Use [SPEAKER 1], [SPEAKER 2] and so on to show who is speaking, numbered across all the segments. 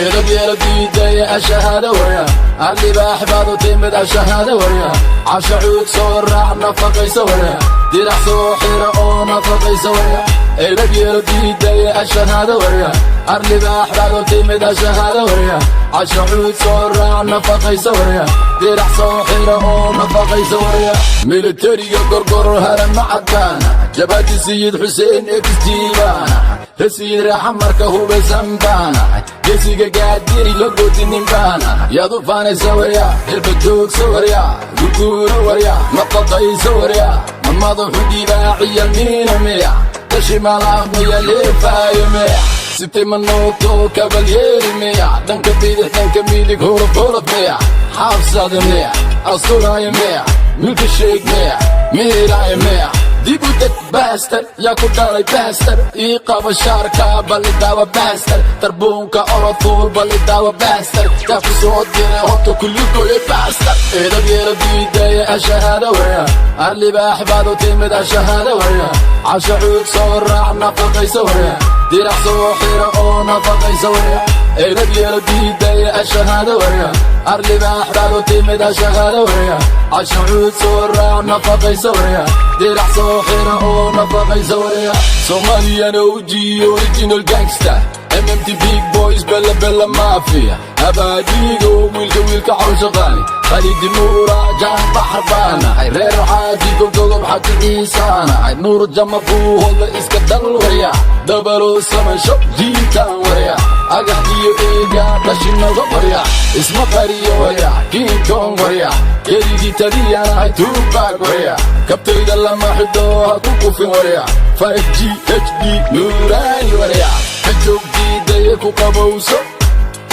[SPEAKER 1] Edab yeelo diidaya, ashahaada warya. Arlibaax baad u timid, ashahaada warya. Casha cuud soo raac, nafaqaysa warya. Dirac soo xira oo nafaqaysa warya. Edab yeelo diidaya, ashahaada warya. Arlibaax baad u timid, ashahaada warya. Casha cuud soo raac, nafaqaysa warya. Dirac soo xira oo nafaqaysa warya. Militariga Gorgor harama cadbaana, Jabhadi Sayid Xuseen exjiibaana, rasiid raaxa marka hubaysan baana, gesiga gaadiri la godinin baana. Yaad u faanaysa warya? Hilba joogsa warya, gurguuro warya, nafaqaysa warya. Ma madaxu dhibaaciya miina miya, tashi malaaqmiya, leefaayo miya, sitay manooto kabalyeeri miya, dhanka bidix, dhanka midig, huruf huruf miya, xaabsada miya, asturaayo miya, milka sheeg miya, miiraayo miya? Dib u deg bastard, yaa ku dhalay bastard? Ii qaba shaarka, balidaawa bastard. Tarbuunka orofuul, balidaawa bastard. Yaa ku soo diray horta kulligoye bastard? Edab yeelo diidaya, ashahaada warya. Arlibaax baad u timid, ashahaada warya. Casha cuud soo raac, nafaqaysa warya. Dirac soo xira oo nafaqaysa warya. Edab yeelo diidaya, ashahaada warya. Arlibaax baad u timid, ashahaada warya. Casha cuud soo raac, nafaqaysa warya. Dirac soo xira oo nafaqaysa warya. Somalian OG, original gangster, MMT big boys, bella bella mafia, abaadigo wiilka wiilka xawshaqaani, Khalidi Nuura jaan baxar baanahay, reer Xaaji Gogogob Xaji Ciisaanahay, Nuur Jama buuhoda iska dal warya, dabalo samansho jiintaan warya, agax iyo eega dhashinaga warya, isma qariyo warya, King Kong warya, keligii taliyanahay, Tupac warya, kabtayda lama xidho, ha ku kufin warya, 5G HD nuuraani warya, ka joog diidaya, ku qabowso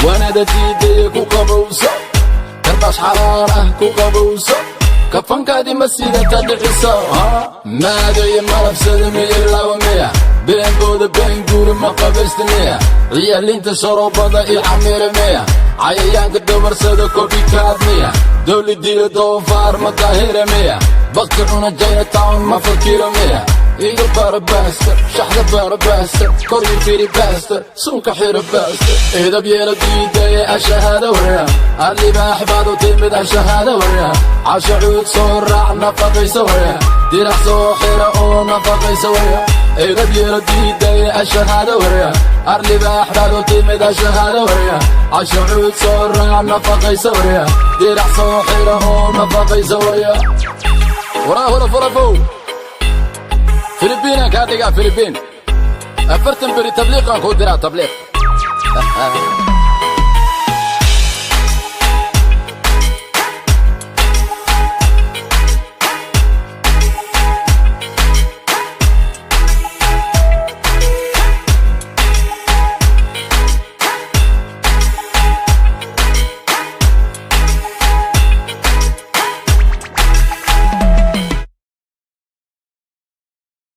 [SPEAKER 1] wanada diidaya, ku qabowso karbash xalaal ah, ku qabowso kafankaadi ma sidata dhiciso maadayo malabsada miya, laba miya, beenbooda beenguuri ma qabaysta miya, ciyaalinta sharoobada iyo xamira miya, cayayaanka dabarsada copycat miya, dowladiila doofaar ma daahira miya, bakti cuna Chinatown ma fakiro miya? Iga bara bastard, shaxda bara bastard, koryo firi bastard, sunka xira bastard. Edab yeelo diidaya, ashahaada warya. Arlibaax baad u timid, ashahaada warya. Casha cuud soo raac, nafaqaysa warya. Dirac soo xira oo nafaqaysa warya. Edab yeelo diidaya, ashahaada warya. Arlibaax baad u timid, ashahaada warya. Casha cuud soo raac, nafaqaysa warya. Dirac soo xira oo nafaqaysa warya. Waraa hula fulafow, Filibiinaan kaa dhigaa, Filibiin. 40 beri tabliiqaan kuu diraa, tabliiq.